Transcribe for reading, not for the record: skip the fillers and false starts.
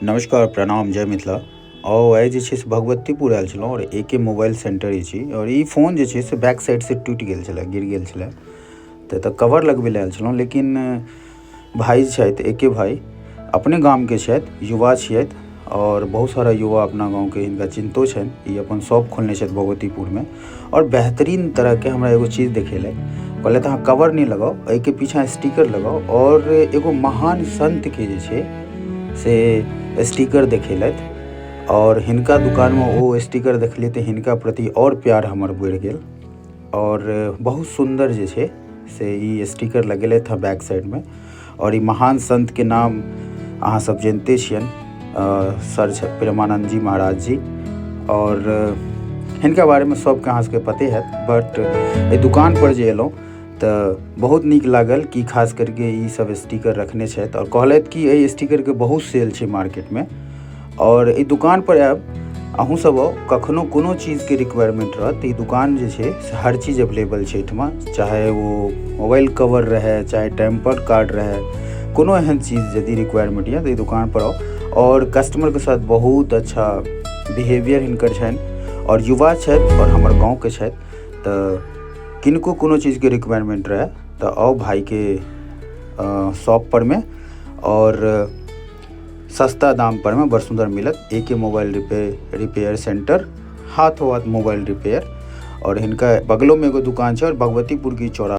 नमस्कार, प्रणाम, जय मिथिला। आओर आइ जे छै से भगवतीपुर आयल छलहुँ आओर ए के मोबाइल सेंटर अछि आओर ई फोन जे छै से बैक साइडसँ टूटि गेल छलै, गिर गेल छलै। तऽ एतऽ कवर लगबै लए आयल छलहुँ, लेकिन भाय छथि, ए के भाय अपने गामके छथि, युवा छियथि आओर बहुत सारा युवा अपना गाँवके हिनका चिन्हतो छनि। ई अपन शॉप खोलने छथि भगवतीपुरमे आओर बेहतरीन तरहके हमरा एगो चीज देखेलथि। कहलथि, अहाँ कवर नहि लगाउ, एहिके पीछाँ स्टिकर लगाउ। आओर एगो महान सन्तके जे छै से स्टिकर देखेलथि आओर हिनका दुकानमे ओ स्टिकर देखलियै तऽ हिनका प्रति आओर प्यार हमर बढ़ि गेल। आओर बहुत सुन्दर जे छै से ई स्टिकर लगेलथि हँ बैक साइडमे। आओर ई महान सन्तके नाम अहाँ सब जनिते छियनि, सर प्रेमानन्द जी महाराज जी। आओर हिनका बारेमे सबके अहाँ सबके पते हैत, बट एहि दुकानपर जे एलहुँ तऽ बहुत नीक लागल कि खास करके ई सब स्टिकर रखने छथि आओर कहलथि कि एहि स्टिकरके बहुत सेल छै मार्केटमे। आओर एहि दुकानपर आयब, अहूँ सब आउ, कखनो कोनो चीजके रिक्वायरमेंट रहत तऽ ई दुकान जे छै से हर चीज अवेलेबल छै एहिठमा, चाहे ओ मोबाइल कवर रहै, चाहे टेम्पर्ड कार्ड रहै, कोनो एहन चीज यदि रिक्वायरमेंट यऽ तऽ ई दुकानपर आउ। आओर कस्टमरके साथ बहुत अच्छा बिहेवियर हिनकर छनि आओर युवा छथि आओर हमर गाँवके छथि। तऽ किनको कोनो चीजके रिक्वायरमेंट रहै तऽ आउ भाइके शॉप परमे आओर सस्ता दाम परमे बड़ सुन्दर मिलत। ए के मोबाइल रिपेयर सेंटर, हाथों हाथ मोबाइल रिपेयर। आओर हिनका बगलोमे एगो दुकान छै आओर भगवतीपुर की चौरा